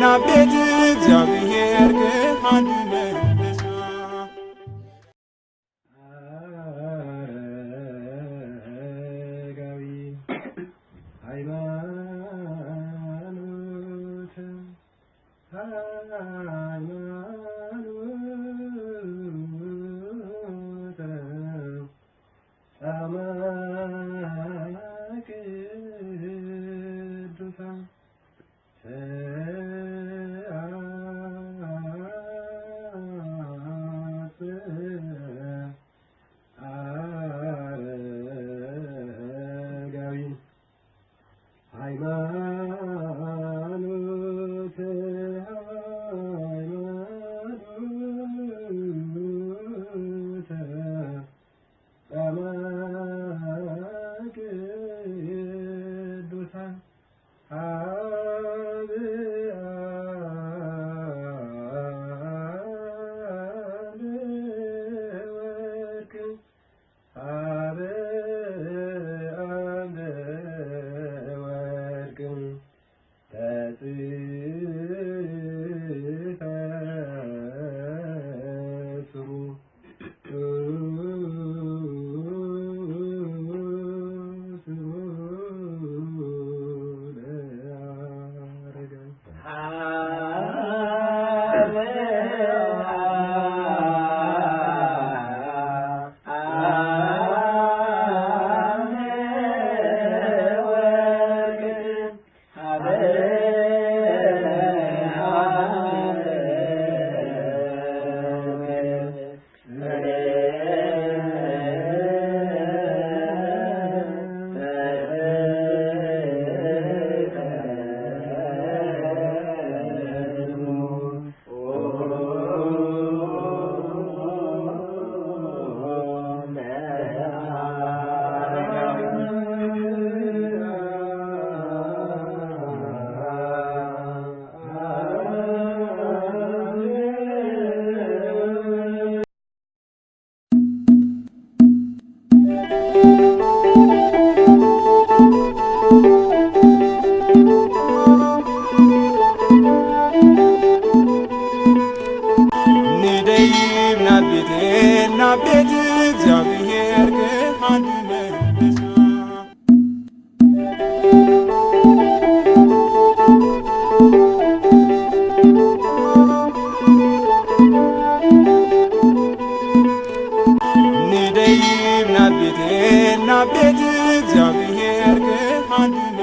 ናብ ቤት እግዚኣብሔር ክሓድመ ኣረጋዊ ሃይማኖት፣ ሃይማኖት ጻማ ቅዱሳን ተአጽእ አረጋዊ ሃይማኖት፣ ሃይማኖት ጻማ ቅዱሳን አብ አምደ ወርቅ፣ አብ አምደ ወርቅ ተጽፈ ስሙ። ንደይብ ናብ ቤቴ፣ ናብ ቤት እግዚኣብሔር ክሓድመ ንደይብ ናብ ቤቴ፣ ናብ ቤት እግዚኣብሔር ክሓድመ